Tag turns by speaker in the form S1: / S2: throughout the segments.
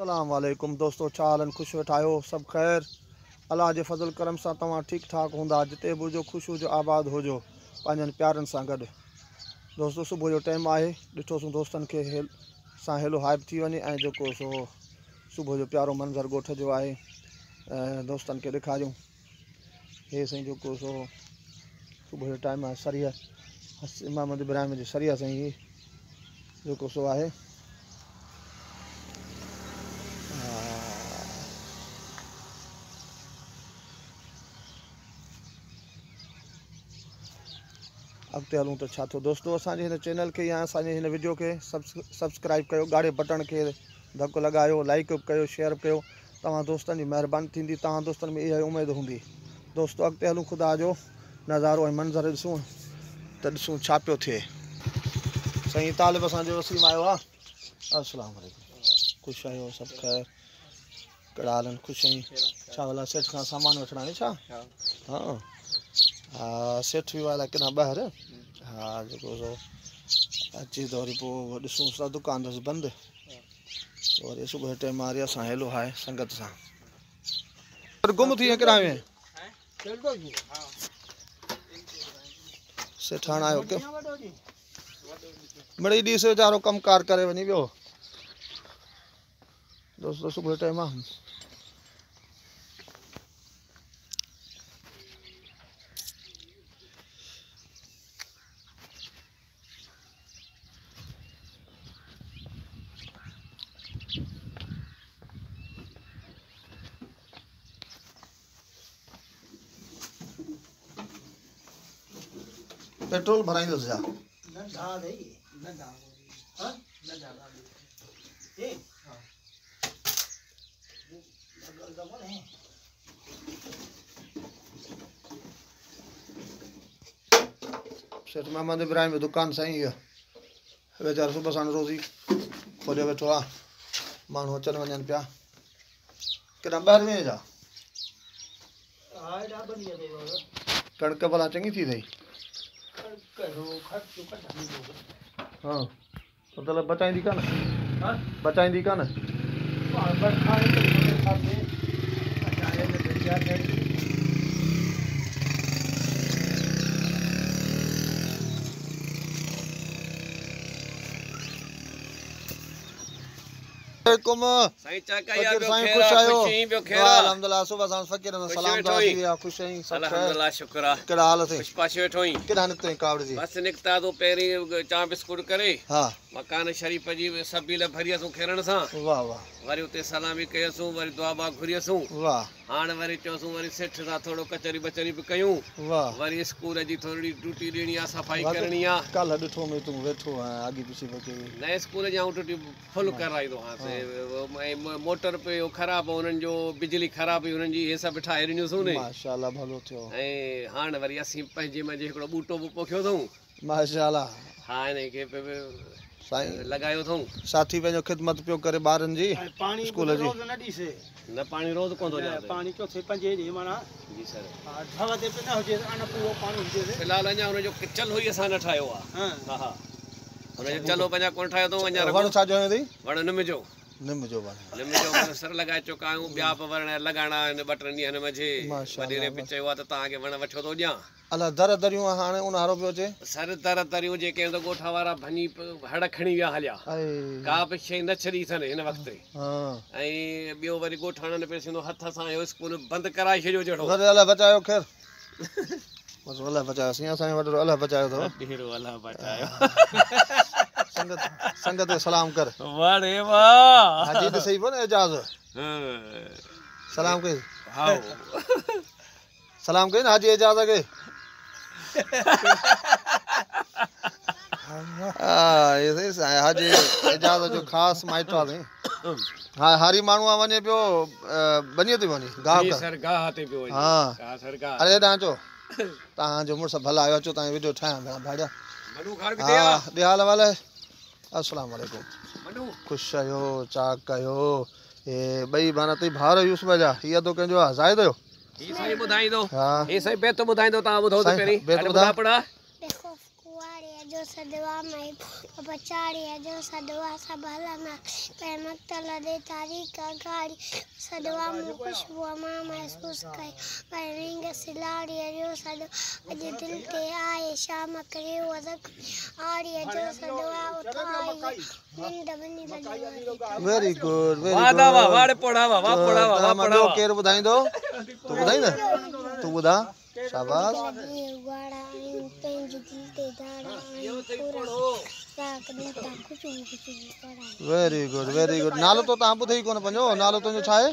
S1: اسلام عليڪم دوستو ڇا حال آهن خوش ويٺا آهيو سڀ خير الله جي فضل ڪرم سان توهان ٺيڪ ٺاڪ هوندا جتي به هجو خوش هجو آباد هجو پنهنجن پيارن سان گڏ دوستو صبح جو ٽائيم آهي ڏٺوسون دوستن کي هيل سان هيلو هائپ ٿي وڃي ۽ جيڪو سو صبح جو پيارو منظر ڳوٺ جو آهي دوستن کي ڏيکاريون هي سائين جيڪو سو صبح جو ٽائيم آهي سريا محمد ابراهيم جي سريا سائين هي جيڪو سو آهي اڳتي هلون ته ڇا ٿيو دوستو اسان جي هن چينل کي يا اسان جي هن وڊيو کي سبسڪرائب ڪيو ڳاڙهي بٽڻ کي ڌڪ لڳايو لائڪ به ڪيو شيئر به ڪيو توهان دوستن جي مهرباني ٿيندي توهان دوستن ۾ اها ئي اميد هوندي دوستو اڳتي هلون خدا جو نظارو ۽ منظر ڏسون ته ڏسون ڇا پيو ٿئي. سائين طالب اسان جو وسيم آيو آ السلام عليڪم خوش آهيو سڀ خير ڪهڙا حال آهن خوش آهين ڇا ڀلا سيٺ کان سامان وٺڻ آيو ڇا ها ها سيٺ ويو آهي ڪيڏانهن ٻاهر ها جيڪو سو اچي ته وري پوء ڏسون ٿا دڪان اٿس بند وري صبح جو ٽيم آ اسان هيلو هاء سنگت سان گم ٿي ڪيڏانهن وئين سيٺ هاڻ آيو ڪيو مڙئي ڏيس ويچارو ڪم ڪار ڪري وڃي ويو دوستو صبح جو ٽيم آ پيٽرول ڀرائيندس ڇا؟ سيٺ محمد ابراهيم جو دڪان سائين اهو ويچارو صبح ساڻ روزي کوليو ويٺو آ ماڻهو اچن وڃن پيا ڪيڏانهن ٻاهر وئين ڇا ڪڻڪ ڀلا چڱي ٿي اٿئي ها مطلب بچائيندي ڪانه بچائيندي ڪانه عليڪم
S2: سائين چاڪا يار
S1: فقير
S2: ٻيو
S1: سائين
S2: خير
S1: خوش
S2: آ
S1: آهيو
S2: خوش آهين ٻيو خير آ
S1: الحمدلله صبح سان فقير سان
S2: خوش
S1: سلام
S2: ويٺو
S1: دعا ٿي
S2: آهين
S1: ويا خوش آهين سڀ خير
S2: الحمدلله شڪر آ
S1: ڪهڙا حال اٿئي
S2: خوش پاشي ويٺو آهين
S1: ڪيڏانهن نڪتو آهين ڪاوڙ جي
S2: بس نڪتا تو پهرين چانهه بسڪوٽ ڪري
S1: ها
S2: مڪان شريف جي سبيل ڀريسون خيرن سان
S1: واه واه
S2: وري اتي سلامي ڪيسون وري دعا با گهريسون
S1: واه
S2: هاڻ وري چيوسون وري سيٺ سان ٿورو ڪچهري ٻچهري به ڪيون.
S1: واه.
S2: وري اسڪول جي ٿورڙي ڊيوٽي ڏيڻي آ صفائي ڪرڻي آ.
S1: ڪالهه ڏٺو مين تون ويٺو هئين آڳي پڇي پئي ڪئي.
S2: نه اسڪول جي آئون ڊيوٽي فل ڪرائيندو هانس ۽ موٽر به اهو خراب هنن جو بجلي خراب هئي هنن جي اهي سڀ ٺاهي ڏنيون سون.
S1: ماشاءالله ڀلو ٿيو.
S2: ۽ هاڻ وري اسين پنهنجي منجهه هڪڙو ٻوٽو به پوکيو اٿئون.
S1: ماشاءالله.
S2: ها انهي کي به
S1: سائين
S2: لڳايو اٿئون.
S1: ساٿي پنهنجو خدمت پيو ڪري ٻارن جي
S3: پاڻي
S1: اسڪول جي.
S3: روز نه ڏيسي.
S2: نه پاڻي روز ڪونه ٿو ڏيان.
S3: پاڻي چوٿين پنجين ڏينهن معنيٰ.
S2: جي سر.
S3: ها ڍء تي به نه هجي ته اڻ پورو پاڻي هجي.
S2: في الحال اڃا ان جو چلهو ئي اسان نه ٺاهيو آ. ها ها ان جو چلهو به اڃا ڪونه ٺاهيو اٿئون اڃا
S1: وڻ ڇا جو هنيو اٿئي؟
S2: وڻ نم جو.
S1: نم جو وڻ.
S2: نم جو وڻ سر لڳائي چڪا آهيون ٻيا به وڻ لڳائڻا آهن ٻه ٽن ڏينهن منجهه. وڏيري به چيو آ ته توهان کي وڻ وٺيو ٿو ڏيان.
S1: الا در دريون هاڻي اونهارو پيو اچي.
S2: سر در دريون جيڪي هن ڳوٺ وارا ڀڃي هڙ کڻي ويا هليا. ڪا به شيء نه ڇڏي اٿن هن وقت. ۽ ٻيو وري ڳوٺاڻن پيو سندو هٿ سان اهو اسڪول بند ڪرائي ڇڏيو جهڙو.
S1: وري الله بچايو خير. بس الله بچايو سائين اسان جو وڏڙو الله بچايو اٿو.
S2: وڏيرو الله بچايو.
S1: سنگت سنگت کي سلام ڪر.
S2: واھ ڙي واھ.
S1: حاجي ڏسئي پيو نه اعجاز. سلام ڪئي.
S2: هائو.
S1: سلام ڪئي نه حاجي اعجاز کي. حاجي اعجاز جو خاص مائٽ آ سائين. ها هاري ماڻهو آ وڃي پيو ٻني تي وڃي گاهه
S2: جي سر گاهه تي پيو وڃي.
S1: ها
S2: ها سر گاهه.
S1: اري هيڏانهن اچو توهان جو مڙس ڀلا آيو اچو توهان جي وڊيو ٺاهيان ڀيڻا ڀاڙيا.
S2: مڏو کار ڪٿي آ؟
S1: ها ڏي حال احوال. السلام عليڪم.
S2: مڏو.
S1: خوش آهيو چاڪ آهيو. هي ٻئي ڀانا تئي ڀائر يوسف جا هي اڌو ڪنهن جو آ زاهد جو؟
S2: هي سائين ٻڌائيندو.
S1: ها.
S2: هي سائين بيت ٻڌائيندو توهان ٻڌو ته
S1: سائين
S2: پهرين.
S1: بيت
S2: هل
S1: ٻڌاء.
S2: ٻڌاء پڙا.
S4: بي خوف ڪنواري جو जो सॾु आहे, महबूब पचाड़ीअ जो सॾु आहे, सभु हलंदा कंहिं मक़तल ॾे तारीख़ अघाड़ी सॾु आहे, मूं ख़ुशबूअ मां महसूसु कयो पर विंग सिलाड़ीअ जो सॾु अॼु दिलि ते आहे, शाम करे उहा ज़ख़्मी आड़ीअ जो सॾु आहे, उथां आई निंड वञी लॻी।
S1: वेरी गुड वेरी
S2: वाह
S1: गुड।
S2: दा वाह वाह पढ़ा वाह वाह पढ़ा वाह वाह पढ़ा
S1: ॿियो केरु ॿुधाईंदो? तूं ॿुधाईंदो? तूं ॿुधा। शाबाश।
S4: उघाड़ा आहियूं, पंहिंजी दिलि ते धाड़ा आहियूं, पूरा राग ॾींदा ख़ुशबू ख़ुशबू पढ़ाए।
S1: Very good very good. नालो तो तव्हां ॿुधे ई कोन पंहिंजो। नालो तुंहिंजो छा आहे?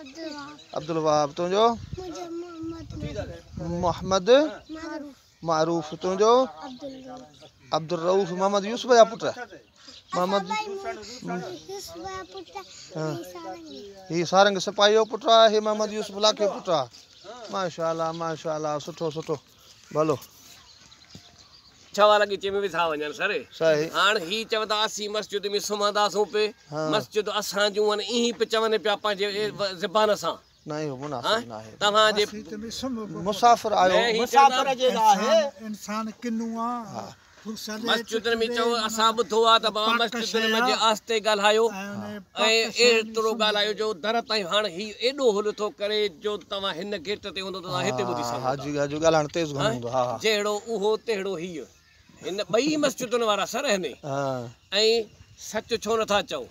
S4: अब्दुल वहाब।
S1: अब्दुल वहाब। तुंहिंजो?
S4: मुंहिंजो मोहम्मद
S1: मोहम्मद
S4: मारूफ।
S1: मारूफ। तुंहिंजो?
S4: अब्दुल रऊफ।
S1: अब्दुल रऊफ। मोहम्मद यूसुफ जा पुट। मोहम्मद
S4: यूसुफ जा पुट ऐं सारंगी।
S1: ही सारंग सिपाही जो पुट आहे, ही मोहम्मद यूसुफ लाखे पुट आहे। माशाअल्लाह माशाअल्लाह, सुठो सुठो भलो।
S2: छवा लॻी चे में बि था वञनि सर।
S1: सही।
S2: हाणे ही चवंदा असीं मस्जिद में सुम्हंदासूं पे, मस्जिद असांजूं आहिनि, ईअं पे चवनि पिया पंहिंजे ज़बान सां।
S1: न इहो मुनासिब न आहे।
S2: तव्हांजे
S1: मुसाफ़िर आहियो,
S3: मुसाफ़िर जे लाइ आहे। इंसान किनू आहे
S2: मस्जिदुनि में चओ, असां ॿुधो आहे त बाबा मस्जिदुनि में आस्ते ॻाल्हायो ऐं एतिरो ॻाल्हायो जो दर ताईं। हाणे ही एॾो हुल थो करे जो तव्हां हिन गेट ते हूंदो त तव्हां हिते ॿुधी सघो था।
S1: हाजी हाजी ॻाल्हाइणु तेज़ घणो हूंदो। हा हा,
S2: जहिड़ो उहो तहिड़ो हीउ। हिन ॿई मस्जिदुनि वारा सर आहिनि। ऐं सच छो नथा चओ?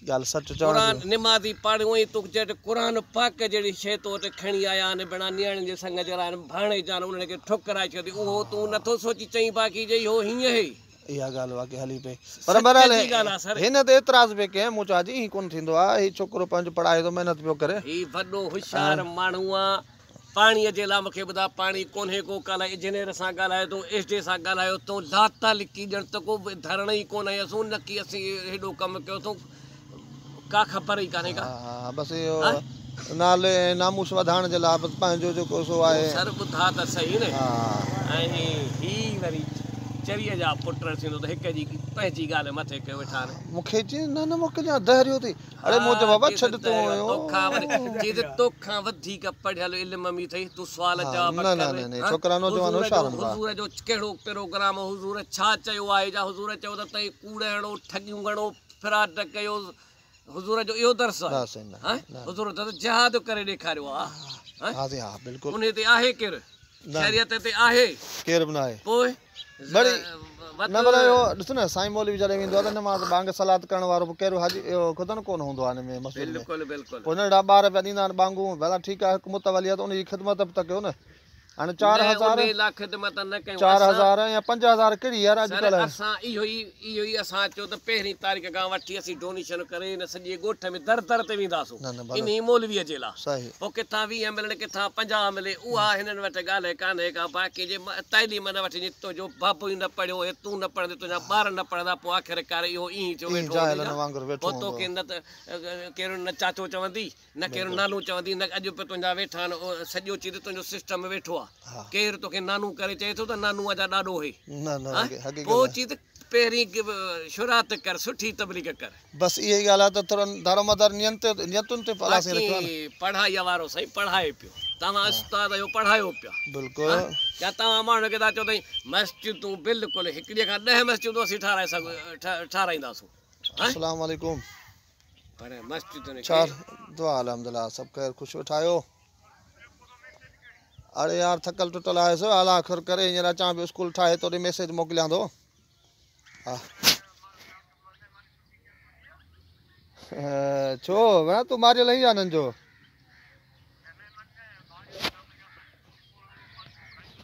S1: ॻाल्हि सच चवण
S2: क़ुरान निमाज़ी पढ़ियो ऐं तूं जेॾे क़ुरान पाक जहिड़ी शइ तो वटि खणी आया आहिनि, बिना नियाणियुनि जे संग जे लाइ भाणे जान उन्हनि खे ठुकराए छॾी, उहो तूं नथो सोची चई बाक़ी जे इहो हीअं है।
S1: इहा ॻाल्हि वाकई हली पई। पर बहरहाल हिन ते एतिराज़ पे कयां, मूं चयो हाजी ईअं कोन थींदो आहे, हीउ छोकिरो पंहिंजो पढ़ाए थो, महिनत पियो करे।
S2: ही वॾो होशियार माण्हू आहे। पाणीअ जे लाइ मूंखे ॿुधाए, पाणी कोन्हे को, काल्ह इंजीनियर सां ॻाल्हायो तूं, एस डी सां ॻाल्हायो तूं, लाता लिकी ॼण त को धरण ई कोन आयूं, न की असीं हेॾो कमु कयो अथऊं, का ख़बर ई कान्हे का।
S1: हा, बसि इहो नाले नामूस वधाइण जे लाइ बसि पंहिंजो जेको सो आहे।
S2: सर ॿुधा त सही न। ऐं ही वरी चरीअ जा पुट थींदो त हिक जी पंहिंजी ॻाल्हि मथे कयो वेठा आहिनि।
S1: मूंखे चई न न मूंखे दहरियो अथई। अरे मूं चयो बाबा छॾ तूं
S2: तोखां वरी चई त तोखां वधीक पढ़ियल इल्म में अथई, तूं सुवाल जवाब
S1: न न न छोकिरा नौजवान होशियार हूंदा।
S2: हुज़ूर जो कहिड़ो प्रोग्राम, हुज़ूर छा चयो आहे? जा हुज़ूर चयो त तई कूड़ हणो, ठगियूं घणो, फ्रॉड कयो, हुज़ूर जो इहो दर्स आहे। हुज़ूर त जिहाद करे ॾेखारियो आहे।
S1: हा जी हा बिल्कुलु।
S2: उन ते आहे केरु? शरीयत ते आहे
S1: केरु बि न आहे।
S2: पोइ
S1: बड़ी न भला इहो ॾिस न, साईं मौलवी जॾहिं वेंदो आहे त नमाज़ बांग सलात करण वारो कहिड़ो हाजी इहो ख़ुदि कोन हूंदो आहे हिन में मस्जिद में।
S2: बिल्कुलु बिल्कुलु।
S1: पोइ नंढा ॿार पिया ॾींदा आहिनि बांगूं, भला ठीकु आहे, हिकु मुतवली आहे त उनजी ख़िदमत बि त कयो न। हाणे 4000
S2: ख़िदमत न कयूं,
S1: 4000 या 5000 कहिड़ी यार अॼुकल्ह।
S2: असां इहो ई असां चयो त पहिरीं तारीख़ खां वठी असीं डोनेशन करे हिन सॼे ॻोठ में दर दर ते वेंदासूं इन मौलवीअ जे लाइ। पोइ किथां 20 मिलनि, किथां 50 मिले, उहा हिननि वटि ॻाल्हि कान्हे का। बाक़ी जे तालीम न वठि, तुंहिंजो बाबू ई न पढ़ियो, हे तूं न पढ़ंदे, तुंहिंजा ॿार न पढ़ंदा, पोइ आख़िरकार इहो ईअं थियो वेठो। पोइ तोखे न त केरु न चाचो चवंदी, न केरु नानो चवंदी, न अॼु बि तुंहिंजा वेठा आहिनि, सॼो चीज़ तुंहिंजो सिस्टम वेठो आहे। केरु तोखे नानू करे चए थो त नानू अजा ॾाॾो है। पोइ चई त पहिरीं शुरुआत कर, सुठी तबलीग कर।
S1: बसि इहा ई ॻाल्हि आहे त थोरो दारोमदार नियतुनि ते रखियो आहे।
S2: पढ़ाई वारो सही पढ़ाए पियो, तव्हां उस्ताद आहियो, पढ़ायो पिया।
S1: बिल्कुलु।
S2: या तव्हां माण्हुनि खे था चओ त मस्जिदूं बिल्कुलु हिकिड़ीअ खां 10 मस्जिदूं असीं ठाराए सघूं, ठाराईंदासूं।
S1: अस्सलाम वालेकुम।
S2: पर मस्जिदुनि
S1: छा दुआ अल्हम्दुलिल्लाह सभु ख़ैर ख़ुशि वेठा आहियो? अरे यार थकल टुटल आयुसि, अलाह ख़ैर करे। हींअर अचां पियो स्कूल ठाहे, तोॾे मैसेज मोकिलियां थो। हा छो भेण तूं मारियल आहीं हिननि जो?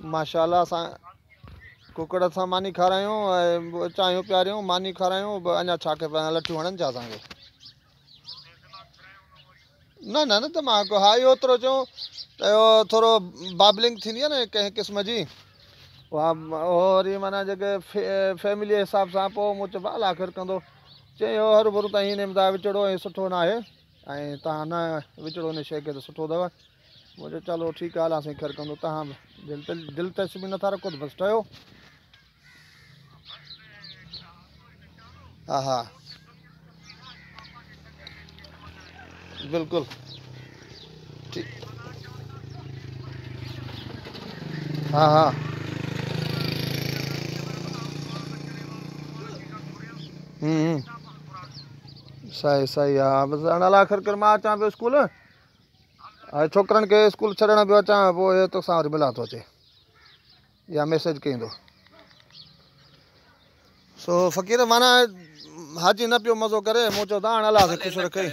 S1: माशाअल्लाह असां कुकड़ सां मानी खारायूं ऐं चांहियूं पीआरियूं, मानी खारायूं, अञा छा खपे? लठियूं हणनि छा असांखे? न न न त मां हा इहो ओतिरो चयूं त इहो थोरो बाबलिंग थींदी आहे न कंहिं क़िस्म जी, उहा वरी माना जेके फैमिली जे हिसाब सां। पोइ मूं चयो अलाह ख़ैर कंदो। चई इहो हरू भरू तव्हां हिन में विचड़ो ऐं सुठो न आहे ऐं तव्हां न विचड़ो हिन शइ खे त सुठो अथव। मूं चयो चलो ठीकु आहे, अलाह साईं ख़ैर कंदो। तव्हां दिलचस्पी नथा रखो त बसि ठहियो। हा हा बिल्कुलु ठीकु। हाँ हाँ सही सही आहे। बसि हाणे अलाह ख़ैर करे, मां अचां पियो स्कूल, ऐं छोकिरनि खे स्कूल छॾण पियो अचां, पोइ तोसां वरी मिलां थो अचे या मैसेज कईंदो। सो फ़क़ीर माना हाजी न पियो मज़ो करे, मूं चयो त हाणे अलाह साईं ख़ुशि रखे।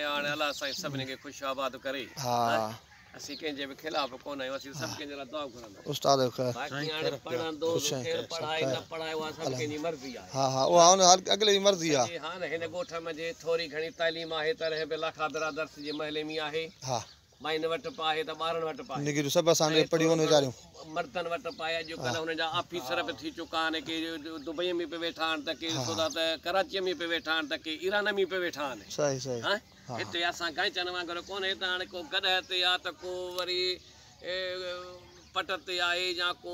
S2: हाणे अलाह साईं सभिनी खे ख़ुशि आबाद करे।
S1: हा,
S2: असीं कंहिंजे बि ख़िलाफ़ कोन आहियूं, असीं सभु कंहिंजे लाइ दुआ घुरंदा।
S1: उस्ताद ख़ैर
S2: बाक़ी हाणे पढ़ंदो केरु पढ़ाए न पढ़ाए, उहा सभु कंहिंजी मर्ज़ी आहे।
S1: हा हा, उहा हुन अॻिले जी मर्ज़ी आहे।
S2: हा न, हिन ॻोठ में जे थोरी घणी तालीम आहे त रहे बि लाखा बिरादर्स जे महले में आहे।
S1: हा,
S2: माइन वटि बि आहे त ॿारनि वटि बि आहे।
S1: निगिरियूं सभु असांजे पढ़ी वञो वीचारियूं।
S2: मर्दनि वटि बि आहे। अॼुकल्ह हुननि जा ऑफिसर बि थी चुका आहिनि, के दुबई में बि वेठा आहिनि त के सोदा त कराचीअ में बि वेठा आहिनि त के ईरान में बि वेठा आहिनि।
S1: सही सही।
S2: हा, हिते असां गाइचनि वांगुरु कोन्हे त हाणे को गॾह ते आहे त को वरी पट ते आहे या को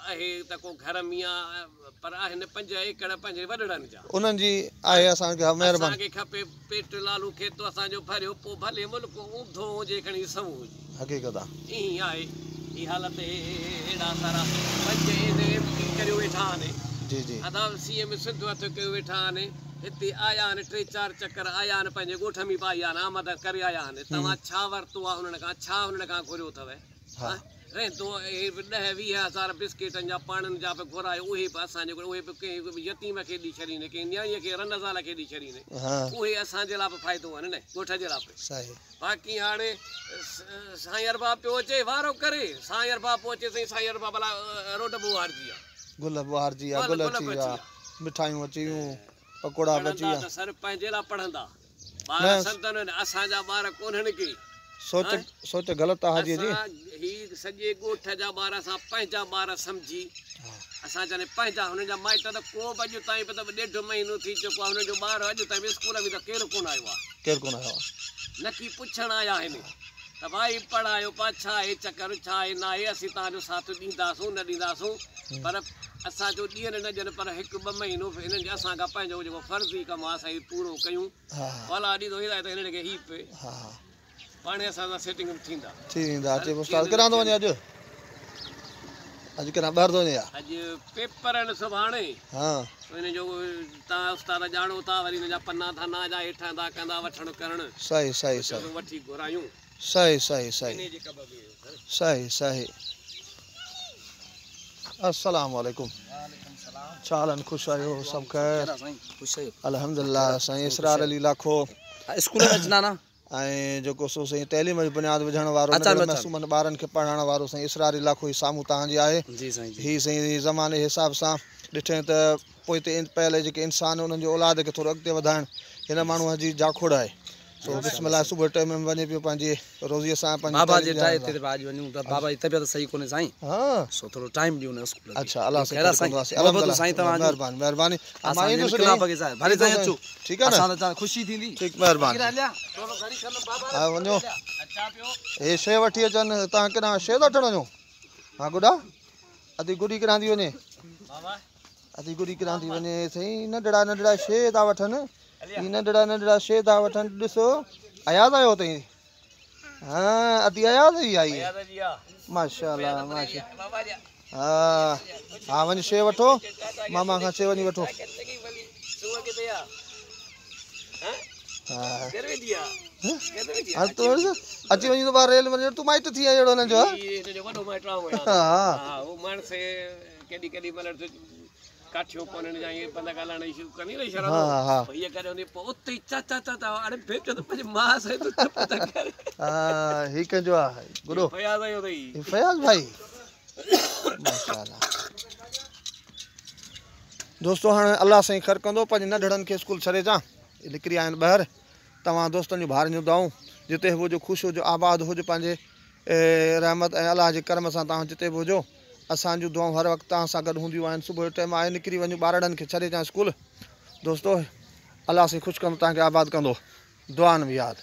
S2: आहे त को घर में आहे, पर आहिनि 5 एकड़ पंहिंजे वॾड़नि जा,
S1: उन्हनि जी आहे। असांखे महिरबानी,
S2: असांखे खपे पेट लालू खेतो असांजो भरियो, पोइ भले मुल्क ऊंधो हुजे खणी सवो हुजे।
S1: हक़ीक़त आहे,
S2: ईअं आहे हीअ हालत। अहिड़ा सारा 5 एम पी करियो वेठा आहिनि।
S1: जी जी,
S2: अदा सी एम सिंध हथु कयो वेठा आहिनि। हिते आया आहिनि, 3-4 चकर आया आहिनि, पंहिंजे ॻोठ में बि आया आहिनि, आमद करे आया आहिनि। तव्हां छा वरितो आहे हुननि खां, छा हुननि खां घुरियो अथव? रहंदो 10-20 हज़ार बिस्किटनि जा पाणनि जा बि घुरायो, उहे बि असांजे उहे बि कंहिं यतीम खे ॾेई छॾींदे, कंहिं नियाणीअ खे रन ज़ाल खे ॾेई छॾींदे, उहे असांजे लाइ बि फ़ाइदो आहिनि न, ॻोठ जे लाइ बि। बाक़ी हाणे साईं अरबाब पियो अचे, वारो करे साईं अरबाब पियो अचे, साईं साईं अरबाब लाइ रोड बि उहारजी आहे,
S1: गुल बि उहारजी आहे, गुल अची विया, मिठायूं अची वियूं, पकौड़ा बि अची विया।
S2: सर पंहिंजे लाइ पढ़ंदा ॿार संतनि, असांजा ॿार कोन्हनि के।
S1: सोच सोच ग़लति आहे हाजीअ जी।
S2: ही सॼे ॻोठ जा ॿार असां पंहिंजा ॿार सम्झी, असां जॾहिं पंहिंजा हुननि जा माइट त को बि अॼु ताईं बि त 1.5 महीनो थी चुको आहे, हुननि जो ॿार अॼु ताईं बि स्कूल में त केरु कोन आयो आहे,
S1: केरु कोन आयो आहे,
S2: न की पुछण आया आहिनि त भाई पढ़ायो पिया, छा आहे चकर, छा आहे न आहे, असीं तव्हांजो साथ ॾींदासूं न ॾींदासूं, पर असांजो ॾींहं न ॾियनि, पर 1-2 महीनो हिननि असां खां पंहिंजो जेको फ़र्ज़ी कमु आहे असां पूरो कयूं। अलाह ॾींदो हिदायत हिननि खे, ही पे पाणे असां सां सेटिंग थींदा
S1: थी वेंदा। अचे उस्ताद केॾां थो वञे अॼु? अॼु केॾां ॿाहिरि थो वञे?
S2: अॼु पेपर आहिनि सुभाणे।
S1: हा,
S2: हिन जो तव्हां उस्ताद ॼाणो था, वरी हिन जा पन्ना थाना जा हेठां था कंदा वठणु करणु।
S1: सही सही सही,
S2: वठी घुरायूं।
S1: सही सही सही सही सही। अस्सलाम वालेकुम। छा हाल आहिनि? ख़ुशि आहियो? सभु ख़ैर? अल्हम्दुलिल्लाह। साईं इसरार अली लाखो
S5: स्कूल में अचना ना,
S1: ऐं जेको सो साईं तइलीम जो बुनियाद विझण वारो, मासूमनि ॿारनि खे पढ़ाइण वारो साईं इसरार अली लाखो ई साम्हूं तव्हांजी आहे।
S5: जी साईं,
S1: ही साईं ज़माने जे हिसाब सां ॾिठे त पोइ ते पहले जेके इंसान उन्हनि जो औलाद खे थोरो अॻिते वधाइण हिन माण्हूअ जी जाखोड़ आहे। सो बिस्मिल्लाह सुबुह टाइम में वञे पियो पंहिंजी रोज़ीअ सां।
S5: बाबा जे टाइम ते बाज वञूं त बाबा जी तबियत सही कोन्हे साईं।
S1: हां,
S5: सो थोरो टाइम ॾियूं न स्कूल।
S1: अच्छा, अलाह से कंदासीं। अल्हम्दुलिल्लाह
S5: साईं तव्हां
S1: मेहरबानी मेहरबानी।
S5: मां ईंदुसि भले साईं अचो,
S1: ठीक आहे न,
S5: असां त ख़ुशी थींदी।
S1: ठीक, मेहरबानी। हा वञो, हे शइ वठी अचनि। तव्हां केॾां शइ था वठण वञो? हा गुॾा, अदी गुॾी केॾां थी वञे? अदी गुॾी केॾां थी वञे? साईं नंढड़ा नंढड़ा शइ था वठनि, ही नंढड़ा नंढड़ा शइ था वठनि। ॾिसो अयाज़ आयो अथई। हा अदी अयाज़ ई आई। माशाअल्लाह माशा। हा हा, वञी शइ वठो, मामा खां शइ वञी वठो। हा तूं अची वञी त रेल वञे, तूं माइट थी आहीं अहिड़ो हिननि जो।
S2: हा हा, केॾी केॾी महिल काठियो कोन्हनि या ईअं बंदा ॻाल्हाइण शुरू कंदी रही शराब।
S1: हा हा,
S2: इहा करे हुन पोइ उते ई चाचा चाचा, अरे भेटो त पंहिंजी मां सां तूं चुप त करे।
S1: हा, ही कंहिंजो आहे गुॾो?
S2: फयाज़ आयो अथई।
S1: फयाज़ भाई, माशाअल्लाह। दोस्तो हाणे अलाह साईं ख़ैर कंदो, पंहिंजे नंढड़नि खे स्कूल छॾे अचां, निकिरी आया आहिनि ॿाहिरि। तव्हां दोस्तनि जूं भाइरनि जूं दुआऊं, जिते बि हुजो ख़ुशि हुजो, आबाद हुजो, पंहिंजे रहमत ऐं अलाह जे करम सां तव्हां जिते बि हुजो, असांजूं दुआऊं हर वक़्तु तव्हां सां गॾु हूंदियूं आहिनि। सुबुह जो टाइम आहे, निकिरी वञूं, ॿारड़नि खे छॾे अचां स्कूल। दोस्तो अलाह साईं ख़ुशि कंदो, तव्हांखे आबाद कंदो। दुआनि में यादि।